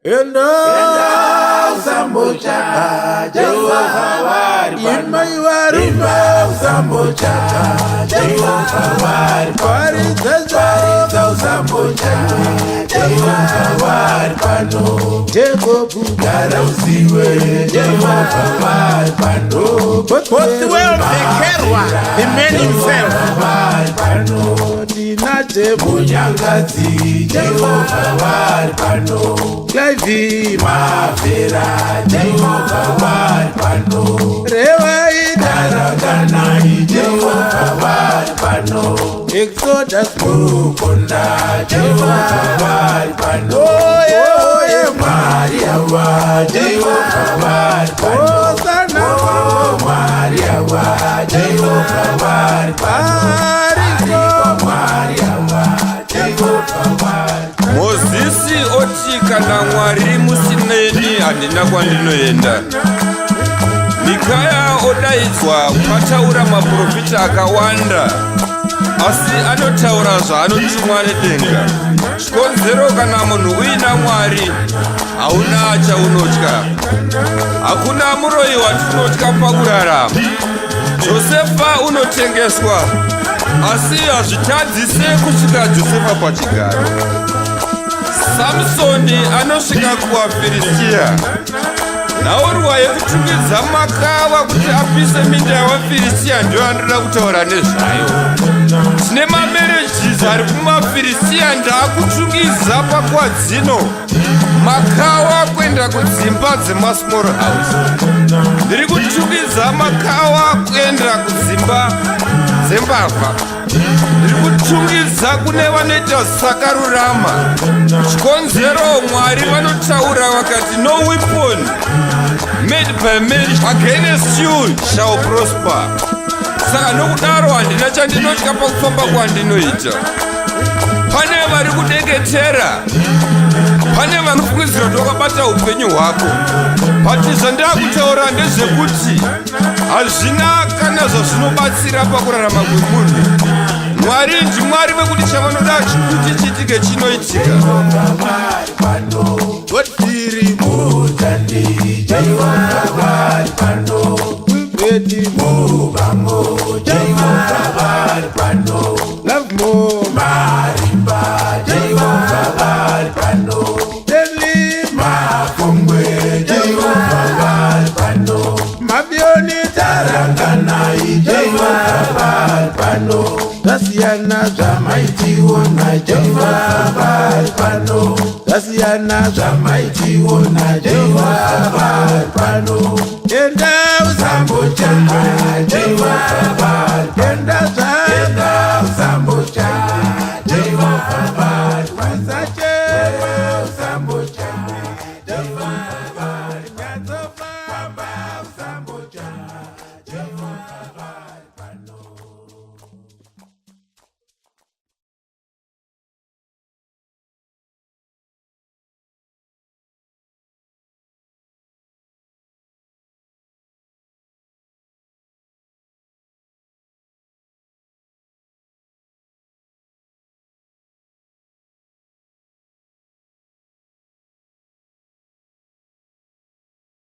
Enda usambotya, Jehovha vari pano. Imai. Imba usambotya, Jehovha vari pano. Paridza usambotya, Jehovha vari pano. Jacob. Gara uzive, Jehovha vari pano. Bothwell Bekerwa, the man himself. Vari pano. Tina Jebu. Munyangadzi, Jehovha vari pano. Clive. Mavhera, Jehovha vari pano. Revai. Tarakanai, Jehovha vari pano. Exodus. Mukonda, Jehovha vari pano. Oye, oye. Mwari ava, Jehovha vari pano. Hosanna. Mwari ava, Jehovha vari pano. Ariko. Mwari ava, Jehovha vari. Mozisi oti, "Kana Mwari musineni, handina kwandinoenda." Mikaya odaidzwa, ukataura maprofita akawanda, asi anotaura zvaanotumwa nedenga. Chikonzero, kana munhu uina Mwari, hauna chaunotya. Hakuna muroyi watinotya pakurarama. Josefa unotengeswa, asi hazvitadzise kusvika Josefa pachigaro. Samusoni anosvika kuvaFiristiya. Nhaurwa yekutungidza makava kuti apise minda yavaFiristiya ndiyo anoda kutaura nezvayo. Tine mamarriages ari kumaFiristiya. Ndaakutungidza pakwadzino makawa kuenda kudzimba dzemasmall house. Ndiri kutungidza makawa kuenda kudzimba dzembavha. Ndiri kutungidza kune vanoita zvisakarurama. Chikonzero, Mwari vanotaura vakati, "No weapon made by man against you shall prosper." Saka nokudaro handina chandinotya pakufamba kwandinoita. Pane vari kudeketera, pane vanofungidzira kuti wakabata upenyu hwako, but zvandakutaura ndezvekuti hazvina kana zvazvinobatsira pakurarama kwemunhu. Mwari ndiMwari vekuti chavanoda kuti chiitike chinoitika. Godfrey. Mutandi, Jehovha vari pano. Wilbert. Mubambo, Jehovha vari pano. Lovemore. Marimba, Jehovha vari pano. Stanley. Mafungwe, Jehovha vari pano. Mabioni. Taranganai, Jehovha vari pano. Zvasiyana. Zvamaitiona, Jehovha vari pano. Zvasiyana. Zvamaitiona, Jehovha vari pano. Enda. Usambotya, Jehovha vari pano.